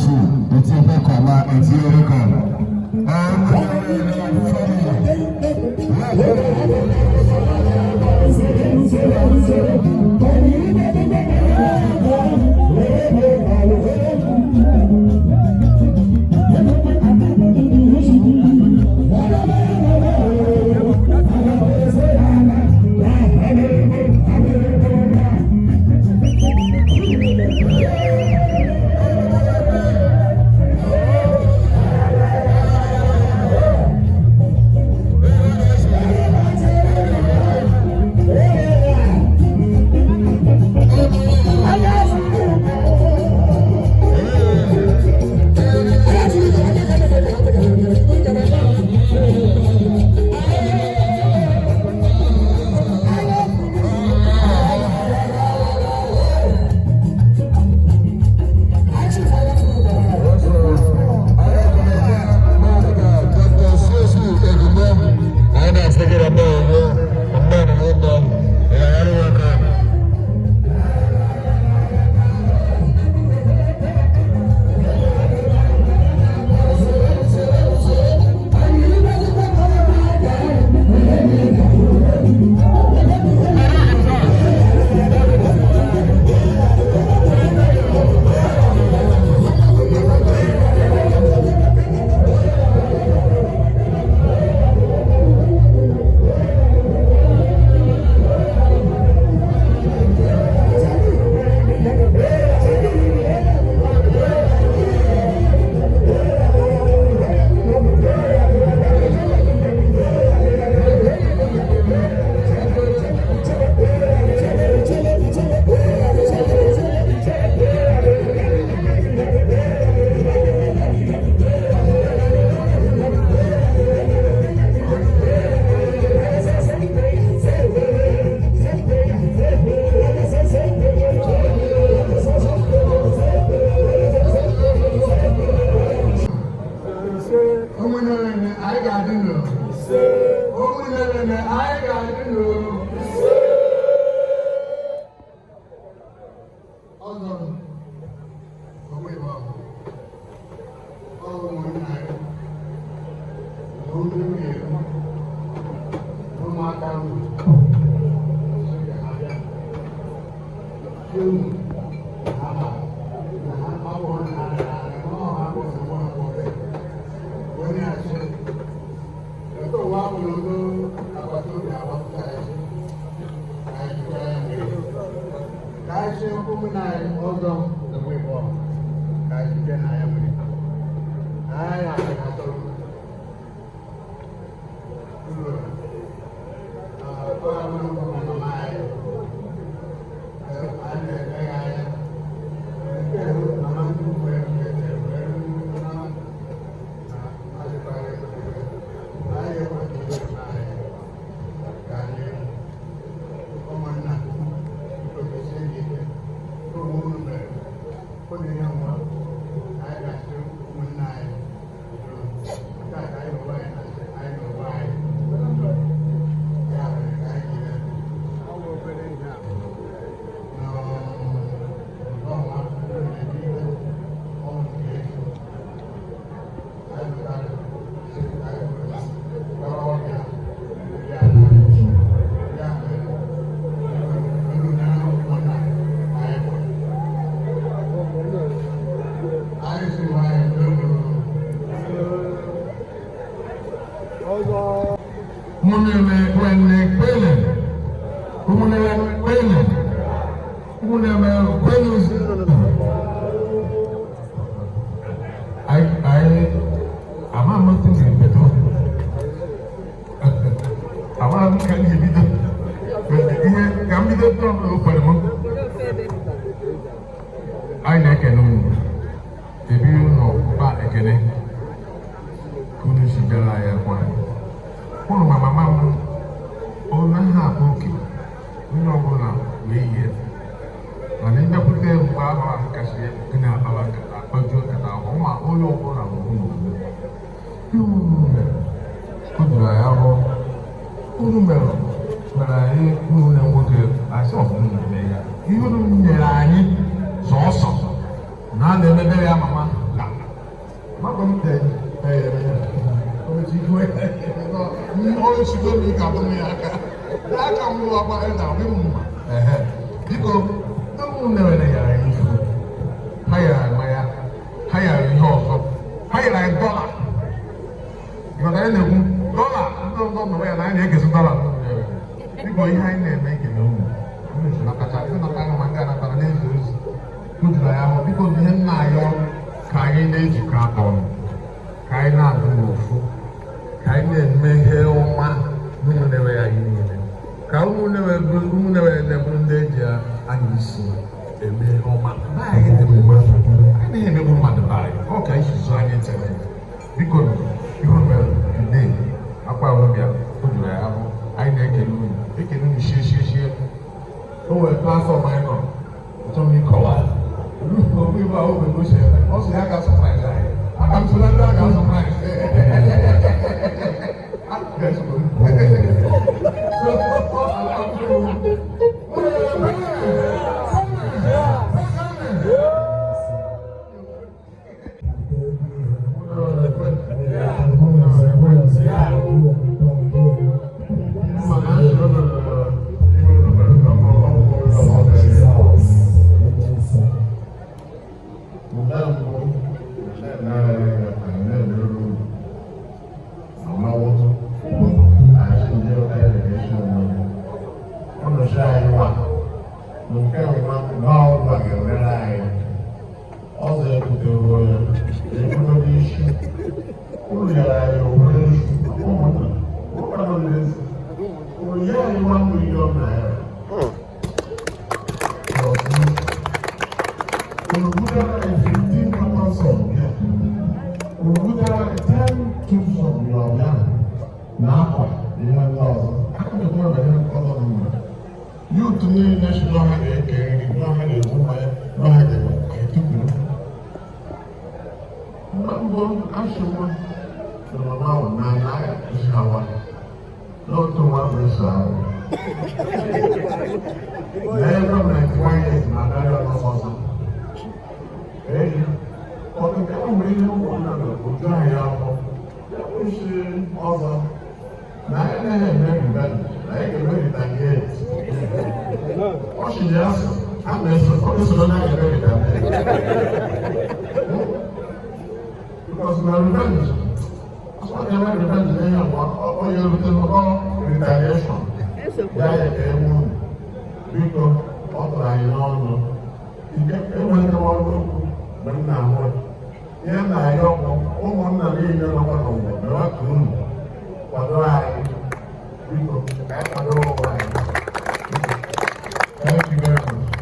2, eti kọma, eti record. Ụmụnne, anyị ga-adị nụ. Ụmụnne, anyị ga-adị nụ. Ọzọ ọgbịbọ ụmụnna anyị na ndị nwunye, ụmụaka unu sị ka ha bịa unu ha ma na ha ọ bụrụ na ha na ọ ha bụ ozugbo mgbe onye asị ebe ụwa bụrụ ndị agbata obi agbapụta anyị ka anyị jikọrọ ya mmiri ka anyị si ụmụnna anyị ọzọ na mgbe ka anyị jide na ya mmiri anyị asị ha tọrọ uru ọ bụrụ mama anyị anyị na-ele ya anya nke mama nnukwu ya wee na azụtara anyị ekwe anyị ka anyị ụmụnna okesie ike ụmụ unu mere ụnụ ihe nwa anyị ga-asị ụmụnna anyị nke a ka anyị n'ụwa anyị na-asị anyị n'ụwa anyị ya mere ka anyị jiri ọ bụ obere ihe a n'ọnwa na-ebi ọnwụ nke ego anyị pụtara sị ka anyị kpọrọ ọbịa ya ya mere elu na ụmụnna anyị bụ anyị si nwanyị n'olu. Ụmụnne kwene kwene, ụmụnne kwene, ụmụnne kwene. I ama m otu m ga-ebido, ama m ka m ga-ebido ihe ka m bido tụọ m kwere m. Anyị na-ekene unu ebi ụlọ ụba ekene ka unu si bịara anyị akwa ụnụ ma mama m ọ naghị akpa oke onye ọbụla wee yie mana ịbịakwute mgbe ahụ ahụ kasị na-akpawa nkata akpajuo nkata ahụ ma onye ọbụla bụ unu ihe unu mere o doro anyị ahụ unu mere mere anyị ụmụnne nwoke asị ọbụla unu eme ya ihe unu nyere anyị sọọsọ na a na-emebere ya mama. Maka m dị onye sigo m ike abụ m ya aka ya aka m agba na-abụ m mma. Ehe, biko, ndị Ụmụnnewere yara anyị ifu, ha yara mmanya, ha yara ihe ọzọ, ha yara anyị dọla. Ịghọtara ihe na-ekwu dọla ndị ọzọ nọrọ ya na anyị na-ekesi dọla n'Ụmụnnewere. Biko, ihe anyị na-eme, ekele unu. Unu si natacha ndị natara ma ndị anatara na-ezi ozi o juru anyị ahụ. Biko, ihe m na-ayọ, ka anyị na-ejikọ aka ọnụ, ka anyị na-adụ n'ofu, ka anyị na-eme ihe ọma n'Ụmụnnewere anyị niile, ka Ụmụnnewere na-ebụrụ ndị eji anya isi eme ihe ọma. Be anyị dị mma, anyị naghị emegbu mmadụ be anyị. Ọ ka anyị si zụọ anyị ntị. Biko, ihe mere today akwa ọbịa o juru ya ahụ. Anyị na-ekele unu, ekele unu shie shie shie. O nwere platform anyị nọ, achọ m ịkọwa obi bụ ahụ mgbe o si eme. Ọ sị ya ga surprise anyị. Aka m so na ndị a ga surprise. A ga-esogbu m. Ọzọ ekwutewo ya ekwudo n'isi unu nyere anyị owere isi ụmụnna ụkpara n'ezi unu nye anyị ₦1 million. Unu butere anyị 15 cartons of beer. Unu butere anyị 10 tubes of beer na akwa ihe ndị ọzọ. Aka m ekwu banyere nke ọzọ dị mma. Youth niile si n'ọha na-eke nri, n'ọha na-egbu mmanya, n'ọha ga-eme anyị tupuru. Mgbe mbụ asịmụ na mama ahụ na anaghị akụzi ha nwa n'otu nwa bụ eso ahụ. Na ebe m 91 years na adarị ọnụ ọzọ. Ee, ọtụtụ e nwere ihe ụmụnna na oju anyị afọ. Ya kwụsị ọzọ na anyị anaghị eme revenge, na anyị ga-eme retaliate. Ọ sị ya sị, a na-eso, ọ ga-esoro na anyị eme retaliate. Because na revenge, asọ ga-eme revenge na ihe abụọ, ọ ya erute n'ọ retaliation. Ya ya ka enwe unu. Biko, ọ tụrụ anyị n'ọnụ. Ike enweghị ọnụ okwu mgbe m na-ahụ ya. Ihe m na-arịọ bụ ụmụnna niile nọkwa n'ụwa mewa ka unu kwado anyị. Biko, ka anyị kwado ụwa anyị. Thank you very much.